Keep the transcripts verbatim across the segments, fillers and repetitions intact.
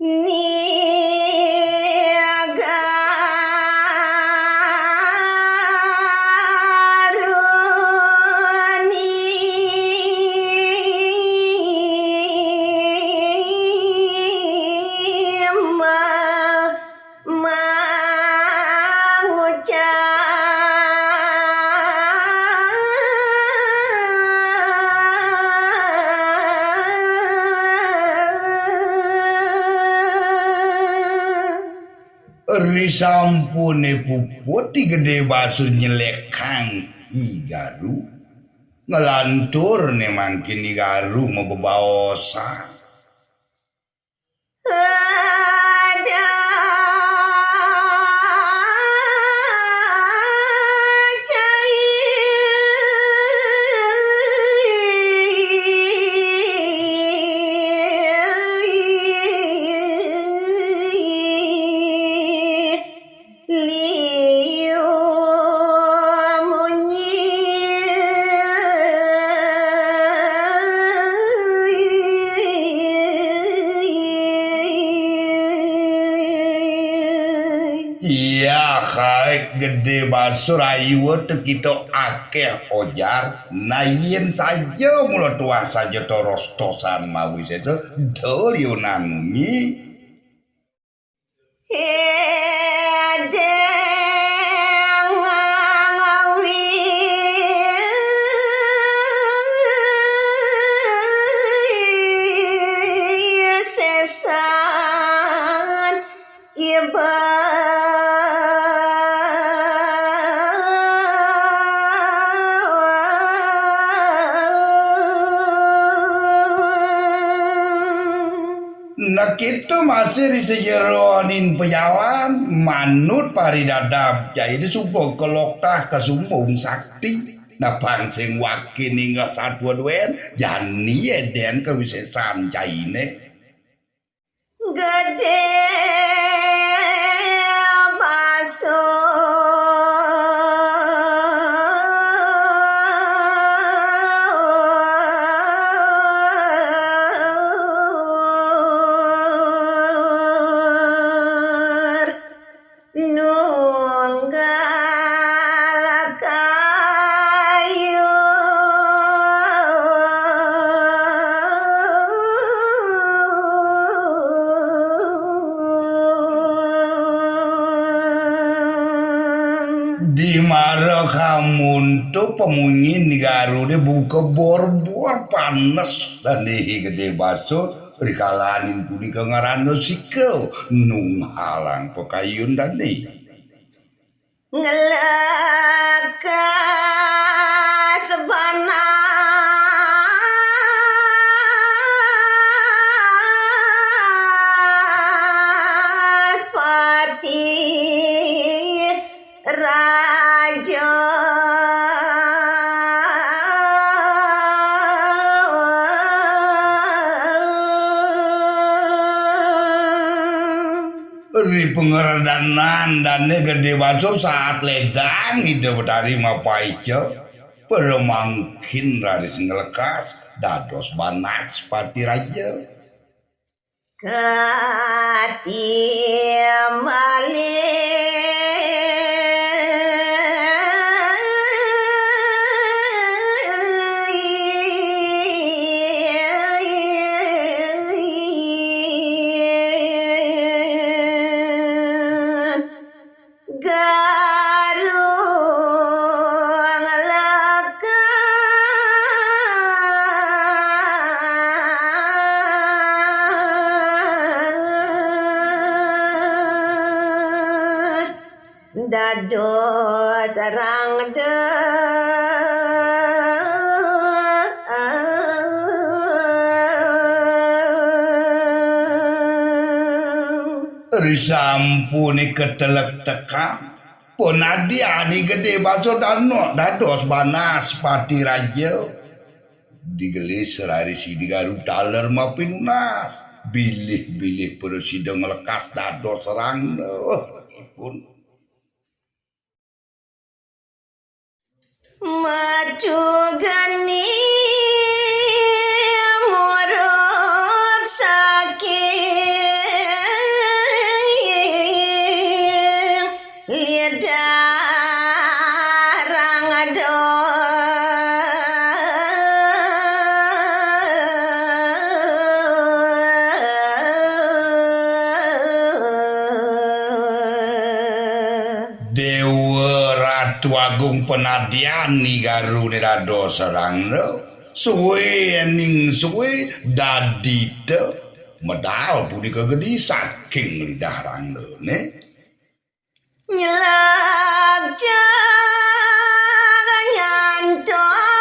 Ni garu ni ma-, mangucap. Risampune puput, I Gede Basur nyelekang I Garu, ngelantur ne mangkin I Garu mabebaosan. Ada cai liu munyi. Iya, kaek Gede Basur, ayu te kita akeh ojar, nah yen saja mula tuah saja toros tosan mawi sesa, dol yunan munyi. Edeng ngawi sesan iba. Nah, kita masih di sejeroning pejalan, manut paridadab, cai di suba keloktah kasumbung sakti. Nah, bang sing wakin inggah satua duen, jani eden kawisesan caine. Gede Basur. Nunggal kayu. Di mara kamuntu pamunyin Garude buka bor-bor panes dane I Gede Basur, rikalaning punika ngarana sika nunghalang pakayun dane. Nglekas banaspati raja. Ri pangradanan dane Gede Basur saat ledang Ida Betari mapaica, para mangkin raris nglekas dados banaspati raja. Katimbali. Garung lekas dados rangda. Risampune ketelektekan, ponadi Ani Gede Basur dano dados banaspati raja. Digelis raris Ida Garu taler mapinunas. Bilih-bilih prasida nglekas dados rangda ipun. Metu geni murup sakit. Agung panadyan I Garuné dados rangda, suwé éning suwé dadi ta, medal punika geni saking lidah rangdané. Nyelak jaga nyantos.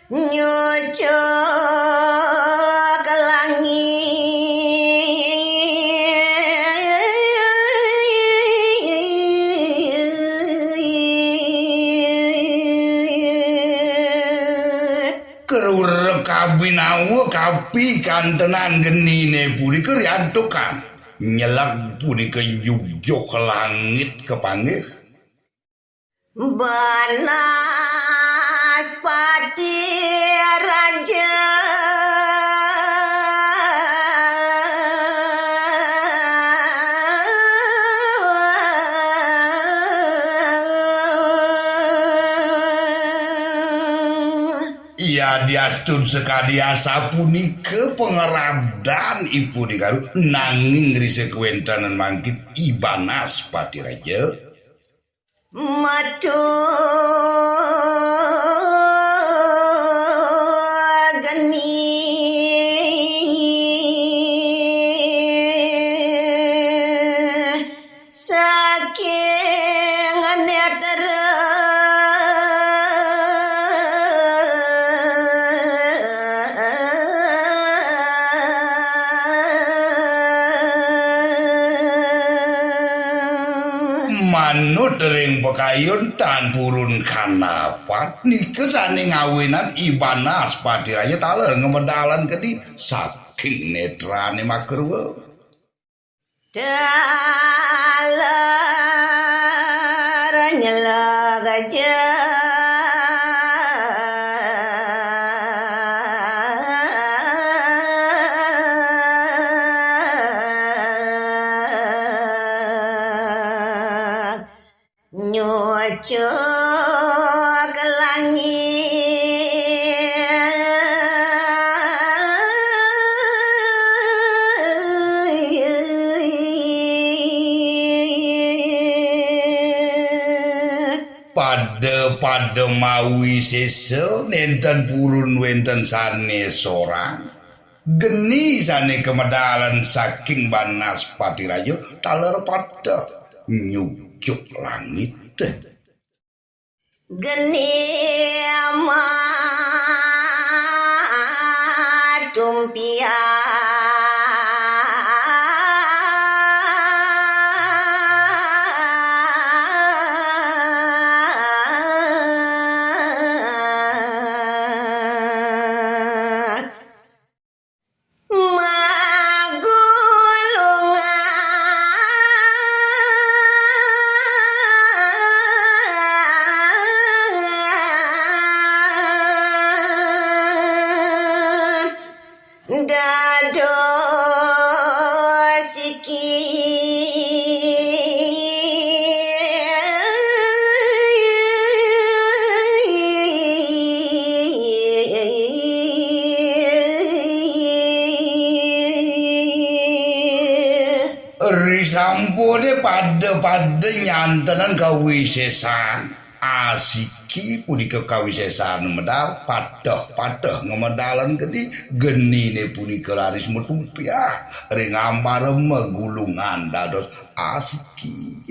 Nyucuk langit. Kerurek kabinawa kapikantenan geniné punika riantukan. Nyelak punika nyucuk langit kapanggih. Banaspati Raja. Yadiastun sakadi asapunika pangrabdan ipun I Garu, nanging risa kawéntenan mangkin I Banaspati Raja. Metu geni saking nétra. Manut ring pakayun tan purun kanapan, nika sané ngawinang I Banaspati Raja taler ngamedalan geni saking nétrané makarua. Taler nyelak ja. Nyucuk langit. Pada-pada mawisésa, nénten purun wénten sané sorang. Geni sané kamedalan saking Banaspati Raja taler pateh nyucuk langit. Geni matumpiak. Magulungan dados siki. Risampuné pada-pada nyantenang kawisésan, asiki punika kawisésan medal pateh-pateh ngamedalan geni, geniné punika raris matumpiak ring ambara magulungan dados asiki.